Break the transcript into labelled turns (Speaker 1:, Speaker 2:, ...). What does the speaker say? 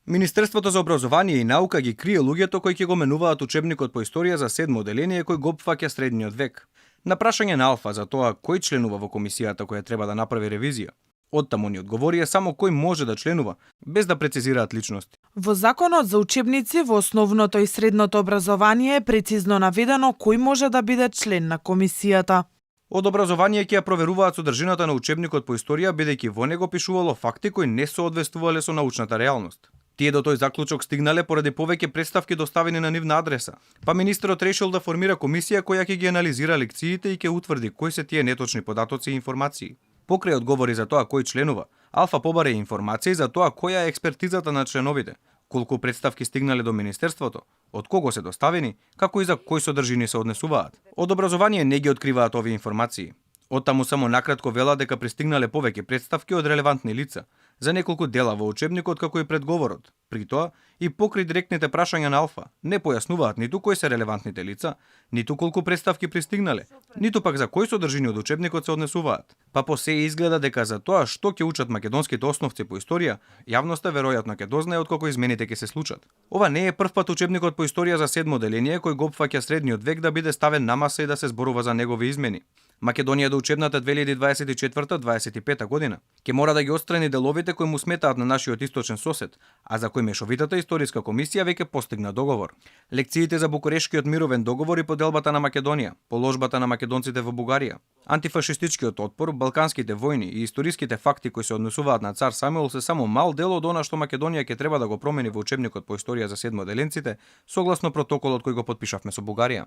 Speaker 1: Министерството за образование и наука ги крие луѓето кои ќе го менуваат учебникот по историја за 7 оделение кој го опфаќа средниот век. На прашање на Алфа за тоа кој членува во комисијата која треба да направи ревизија, оттаму ни одговорија само кој може да членува, без да прецизираат личности.
Speaker 2: Во Законот за учебници во основното и средното образование е прецизно наведено кој може да биде член на комисијата.
Speaker 1: Од образование ќе ја проверуваат содржината на учебникот по историја, бидејќи во него пишувало факти кои не соодветствувале со научната реалност. Тие до тој заклучок стигнале поради повеќе представки доставени на нивна адреса. Па министерот решил да формира комисија која ќе ги анализира лекциите и ќе утврди кои се тие неточни податоци и информации. Покрај одговори за тоа кој членува, Алфа побаре информации за тоа која е експертизата на членовите, колку представки стигнале до министерството, од кого се доставени, како и за кои содржини се однесуваат. Од образование не ги откриваат овие информации. Оттаму само накратко велат дека пристигнале повеќе представки од релевантни лица за неколку дела во учебникот како и предговорот. При тоа и покрај директните прашања на Алфа не појаснуваат ниту кои се релевантните лица, ниту колку представки пристигнале, ниту пак за кои содржини од учебникот се однесуваат. Па по се изгледа дека за тоа што ќе учат македонските основци по историја, јавноста веројатно ќе дознае откако измените ќе се случат. Ова не е прв пат учебникот по историја за 7 оделение кој го опфаќа средниот век да биде ставен на маса и да се зборува за негови измени. Македонија до учебната 2024-25 година ќе мора да ги отстрани деловите кои му сметаат на нашиот источен сосед, а за кои мешовитата историска комисија веќе постигна договор. Лекциите за Букурешкиот мировен договор и поделбата на Македонија, положбата на македонците во Бугарија, антифашистичкиот отпор, балканските војни и историските факти кои се однесуваат на цар Самуил се само мал дел од она што Македонија ќе треба да го промени во учебникот по историја за 7 оделенците, согласно протоколот кој го потпишавме со Бугарија.